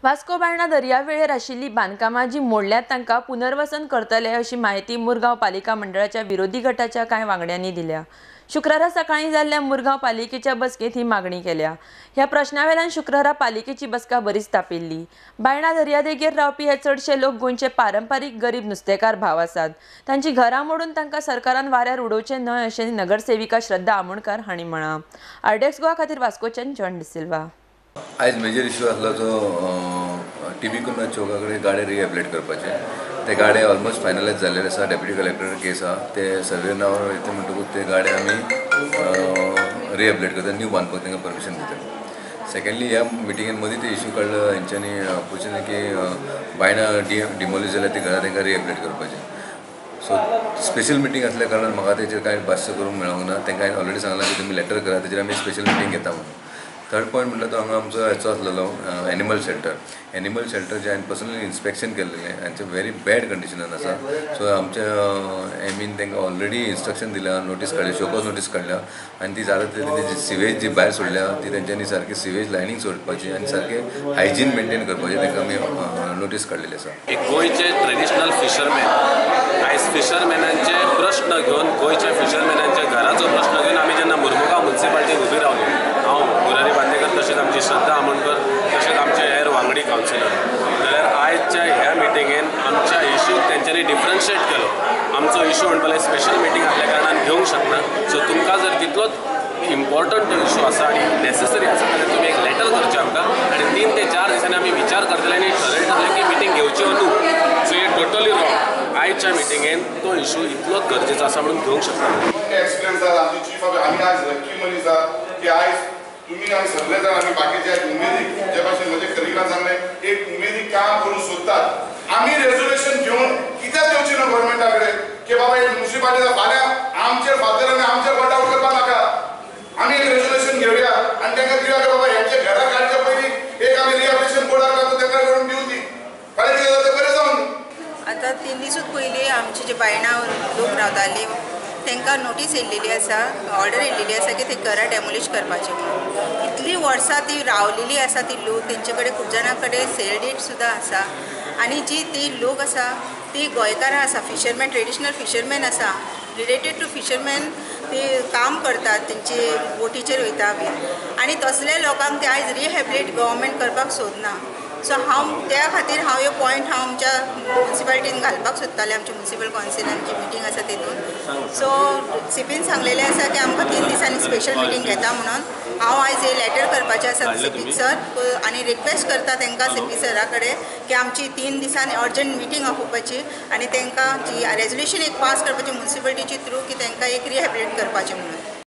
वास्को बायणा दर्यावेळेर आशिल्ली बांदकामां जी मोडल्यात तांकां पुनर्वसन करतले अशी माहिती मुरगांव पालिका मंडळाच्या विरोधी गटाच्या कांय वांगड्यांनी दिल्या. शुक्रारा सकाळीं जाल्ल्या मुरगांव पालिकेच्या बसकेंत ही मागणी केल्या. ह्या प्रश्नावेल्यान शुक्रारा पालिकेची बसका बरीच तापिल्ली. बायणा दर्यादेगेर रावपी हे चडशे लोक गोंयचे पारंपारीक गरीब नुस्तेकार भाव आसात. तांची घरां मोडून तांकां सरकारान वाऱ्यार उडोवचें न्हय अशें नगरसेविका श्रद्धा आमोणकार हांणी म्हळां. आरडीएक्स गोवा खातीर वास्कोच्यान जॉन डिसिल्वा. आयज मेजर इश्यू आसलो तो टी बी कुन्हा चौका कडेन गाडे रिहेबिलिटेट करपाचे. ते गाडे ऑलमोस्ट फायनलायज जाल्लेले आसा. डेप्युटी कलेक्टर केस आसा, ते सर्वे नांवार वयता म्हणटकूच ते गाडे आमी रिहेबिलिटेट करता, न्यू बांदपाक तांकां परमिशन दितले. सेकंडली ह्या मिटिंगेन मदीं ते इश्यू काडलो हेंच्यांनी ऑपोजिशन की बायणा डिमोलिश जाल्यार ती घरां तांकां रिहेबिलिटेट करपाचें. सो स्पेशल मिटींग आसल्या कारणान म्हाका तेचेर कांय भाश्य करूंक मेळोंक ना. तांकां हांवें ऑलरेडी सांगलां की तुमी लेटर करा, तेचेर आमी स्पेशल मिटींग घेता म्हणून. थर्ड पॉयंट म्हटल्यार तो हांगा आमचो हेचो आसलेलो एनिमल शेल्टर. एनिमल शेल्टर जे हांवें पर्सनली इन्स्पेक्शन केल्लें, हांचे व्हेरी बॅड कंडिशनान आसा. सो आमच्या एमीन तांकां ऑलरेडी इन्स्ट्रक्शन दिल्या, नोटीस काडली, शोकॉज नोटीस काडल्या आनी ती जाता तितली तेजी सिवेज जी भायर सोडल्या ती तेंच्यांनी सारकी सिवेज लायनींग सोडपाची आनी सारकें हायजीन मेनटेन करपाचें तांकां आमी नोटीस काडलेली आसा. एक गोंयचे ट्रेडिशनल फिशरमॅन आयज फिशरमॅनांचे प्रश्न घेवन, गोंयच्या फिशरमॅनांच्या घराचो प्रश्न घेवन आमी जेन्ना मुरमुगांव म्युनिसिपालिटीन उबी रावली, हांव मुरारी बांदेकर तशेंच आमची श्रद्धा आमोणकर तशेंच आमचे हेर वांगडी कावन्सिलर, जाल्यार आयच्या ह्या मिटिंगेन आमच्या इशूक तेंच्यांनी डिफरन्शिएट केलो. आमचो इशू म्हणपाक स्पेशल मिटींग आसल्या कारणान घेवंक शकना. सो तुमकां जर तितलोच इम्पॉर्टंट तो इशू आसा आनी नॅसेसरी आसा जाल्यार तुमी एक लेटर करचें आमकां आनी 3 ते 4 दिसांनी आमी विचार करतले आनी ठरयतले की मिटींग घेवची वा न्हू. सो हे टोटली रॉंग. आयच्या मिटिंगेन तो इशू इतलोच गरजेचो आसा म्हणून घेवंक शकना. एक्सपिरियन्स जाला आमची चीफ ऑफ आमी आज लक्की मनीस आहा की आयज तुमी आमी सगळे जाण आमी बाकीचे आयज उमेदीक जे भाशेन म्हजे कलिगान सांगलें एक उमेदीक काम करूंक सोदतात. आमी रेजोल्युशन घेवन कित्याक दिवची ना गव्हर्मेंटा कडेन की बाबा एक म्युनिसिपालिटी फाल्यां आमचेर फातर आनी आमचेर वट आउट करपाक नाका. आमी एक रेजोल्युशन घेवया आनी तांकां दिवया की बाबा हेंचे घरां काडच्या पयलीं एक आमी रिहेबिलिटेशन बोर्डाक लागून तांकां करून दिवं ती फाल्यां कितें जाता तें बरें जावन. आतां 3 दिसूच पयलीं आमचे जे बायणा लोक रावताले तांकां नोटीस येयल्लेली आसा, ऑर्डर येयल्लेली आसा की ते घरां डेमोलिश करपाचें म्हणून. इतलीं वर्सां ती रावलेली आसा ती लोक, तेंचे कडेन खूब जाणां कडेन सेल डीड सुद्दां आसा आनी जी ती लोक आसा ती गोंयकारां आसा, फिशरमॅन, ट्रेडिशनल फिशरमॅन आसा, रिलेटेड टू फिशरमॅन ती काम करतात, तेंचे बोटीचेर वयता बीन आनी तसल्या लोकांक ते आयज रिहेबिलिटेट गव्हर्मेंट करपाक सोदना. सो हांव त्या खातीर हांव ह्यो पॉयंट हांव आमच्या म्युनिसिपालिटीन घालपाक सोदतालें, आमच्या म्युनिसिपल कावन्सिलांची मिटींग आसा तेतून. सो सीपीन सांगलेलें आसा की आमकां 3 दिसांनी स्पेशल मिटींग घेता म्हणून. हांव आयज हे लेटर करपाचें आसा सीपी सर आनी रिक्वेस्ट करता तांकां सीपी सरा कडेन की आमची 3 दिसांनी अर्जंट मिटींग आपोवपाची आनी तांकां जी रेजोल्युशन एक पास करपाची म्युनिसिपालिटीची थ्रू की तांकां एक रिहेबिलिटेट करपाचें म्हणून.